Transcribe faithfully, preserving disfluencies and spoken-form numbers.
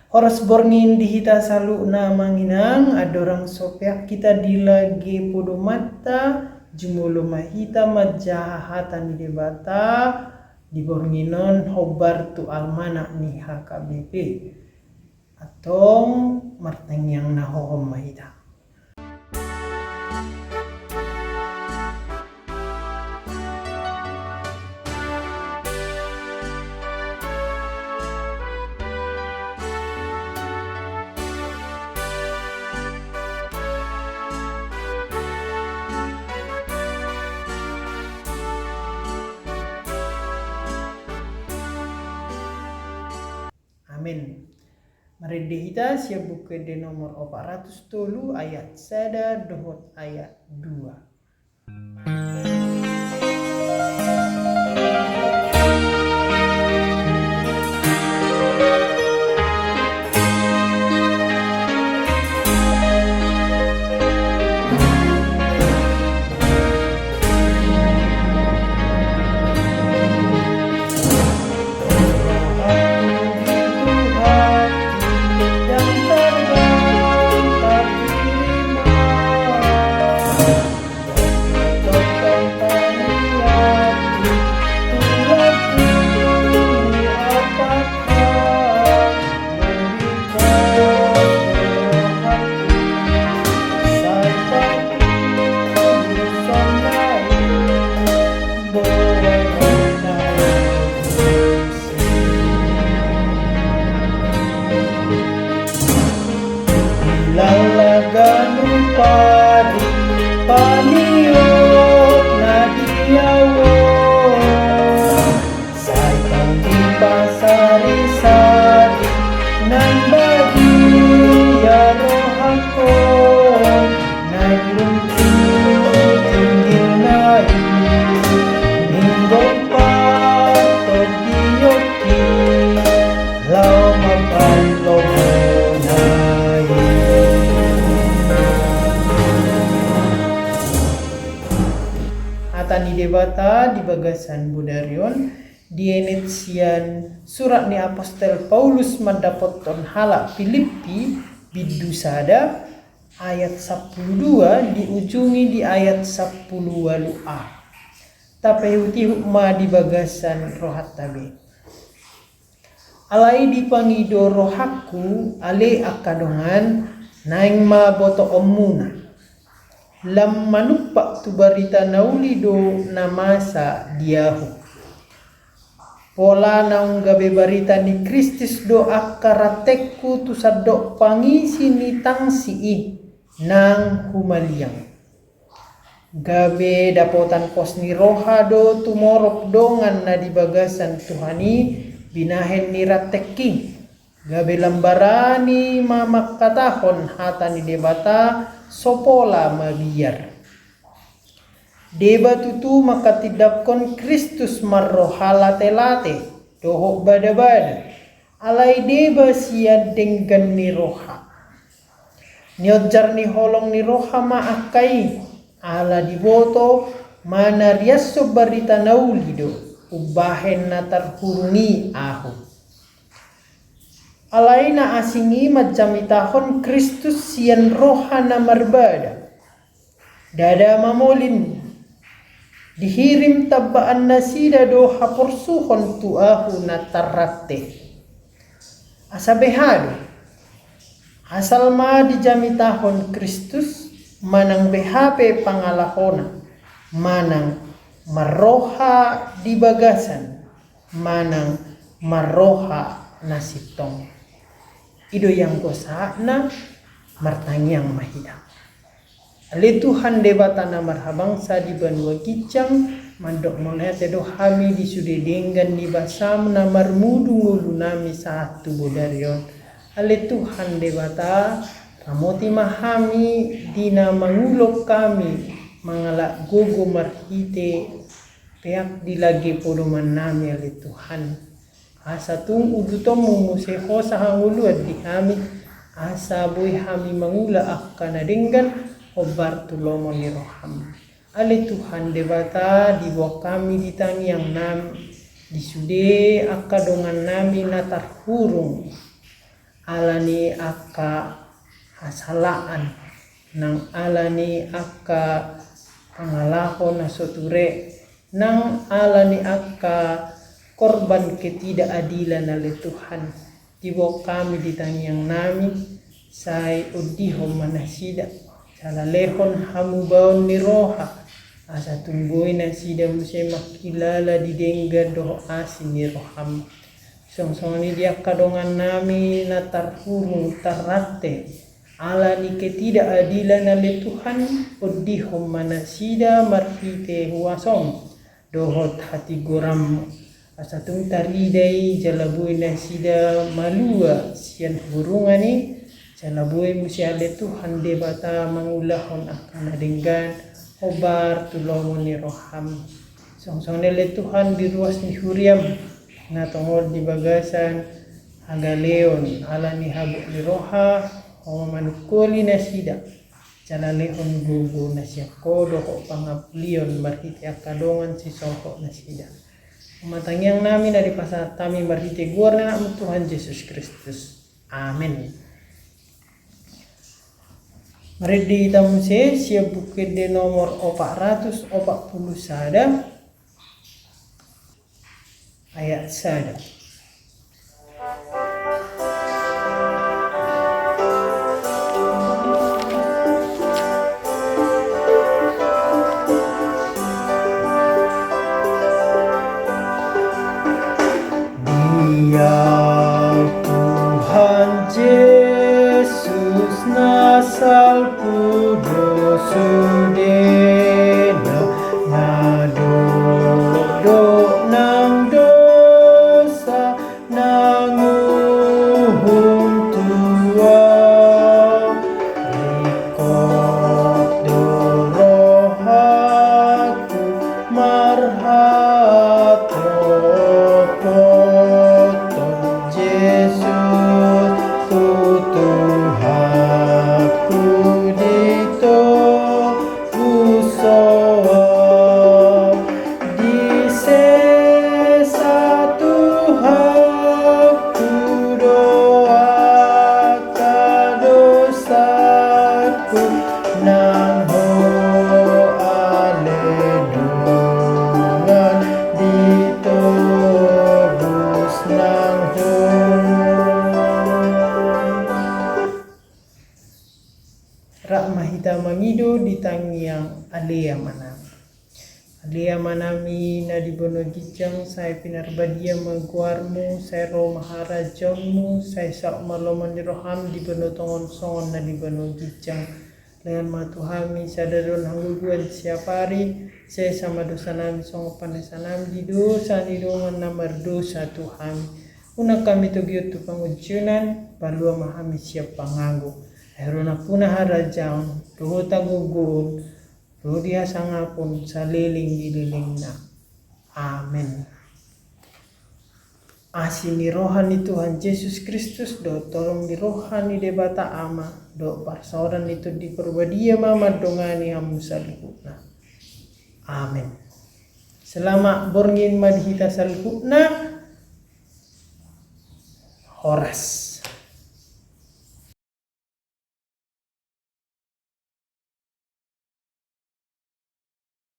Horas borngin di hita saluhutna amang inang, andorang so peak hita di lage podomanta, jumolo ma hita manjaha hata ni Debata di borngin on hombar tu almanak ni H K B P. Antong martangiang na hohom ma hita. Amen. Marende hita sian Buku Ende nomor opat ratus tolu ayat sada dohot ayat dua. Lala ganup ari paniop na di ahu on. Sai tong dipasari-sari nang badia rohangkon, naeng lungkit tinggil na i, ninggol patogionki laho mambahen lomo na i. Hata ni Debata di bagasan bodari on, dienet sian surat ni apostel Paulus mandapothon halak Pilippi, bindu sada, ayat sampulu dua, diujungi di ayat sampulu ualu a. Tapaihut-ihut ma di bagasan rohanta be. Alai dipangido rohangku, ale angka dongan, naeng ma botoonmuna. Lam manumpak tu barita na uli do na masa di ahu. Pola naung gabe barita ni Kristus do angka rantengku tu sandok pangisi ni tangsi i nang humaliang. Gabe dapotan pos ni roha do tumorop dongan na di bagasan Tuhan i binahen ni rantengki. Gabe lam barani ma mangkatahon hata ni Debata so pola mabiar. Deba tutu manghatindanghon Kristus marroha late-late dohot bada-bada, alai deba sian denggan ni roha. Nionjar ni holong ni roha ma angka i, ala diboto manariashon barita na uli do umbahen na tarhurung i ahu. Alai na asing i manjamitahon Kristus sian roha na marbada. Ndada mamolin, dihirim tambaan nasida do haporsuhon tu ahu na tarrante. Asa beha do, asal ma dijamitahon Kristus, manang beha pe pangalahona, manang marroha di bagasan, manang marroha na sintong. I do ianggo sahatna, martangiang ma hita. Ale Tuhan Debata na marhabangsa di banua ginjang, mandok mauliate do hami di sude denggan ni basaM na marmudu ngolunami sahat tu bodari on. Ale Tuhan Debata, ramoti ma hami di na mangulahon hami mangalap gogo marhite peak di lage podomannami, ale Tuhan. Asa tung udutonMu muse hosa hangoluan di hami, asa boi hami mangula angka na denggan hombar tu lomo ni rohaM. Ale Tuhan Debata, diboan hami di tangiangnami di sude angka dongannami na tarhurung. ala ni angka hasalaan, nang ala ni angka pangalaho na so ture, nang ala ni angka korban ketidakadilan ale Tuhan. Tibo hami di tangiang nami, sai ondihon ma nasida, jala lehon hamubaon ni roha, asa tung boi nasida muse mangkilala di denggan dohot asi ni roham. Songon i di angka dongan nami na tarhurung tarrante ala ni ketidakadilan ale Tuhan, ondihon ma nasida marhite huasom dohot hatigoranmu. Asa tung tarida i jala boi nasida malua sian hurungan i, jala boi muse ale Tuhan Debata mangulahon angka na denggan hombar tu lomo ni roham. Songon i ale Tuhan di ruas ni huriam na tongon di bagasan hagaleon ala ni habot ni roha, ho ma manungkoli nasida. Jala lehon gogo na sian ho dohot pangampulion marhite angka dongan sisolhot nasida. Homa tangiang nami na dipasahat hami marhite goar ni Anakmu Tuhan Jesus Kristus. Amen. Marende hita muse sian Buku Ende nomor opat ratus opat pulu sada, ayat sada. Dia Tuhan Jesus na salpu do sudena, na dokdok nang dosa nang uhum tu ahu. Ringkot do rohangku marhatopoton Jesus tu Tuhanku di togu soal. Disesa Tuhanku do angka dosaku, nang ho ale dongan ditobus nang ho. Rap ma hita mangido di tangiang Ale Amanami. Ale Amanami na di banua ginjang, sai pinarbadia ma goarmu, sai ro ma harajaonmu, sai saut ma lomo ni roham di banua tonga on songon na di banua ginjang. Lehon ma tu hami sadari on hangoluan siapari, sesa ma dosanami songon panesanami di dosa ni dongan na mardosa tu hami. Unang hami togihon tu pangunjunan, palua ma hami sian pangago. Ai ro nampuna harajaon dohot hagogoon, ro di hasangapon saleleng ni lelengna. Amen. Asi ni roha ni Tuhan Jesus Kristus dohot holong ni roha ni Debata Ama dohot parsaoran ni Tondi Parbadia ma mandongani hamu saluhutna. Amen. Selamat borngin ma di hita saluhutna. Horas.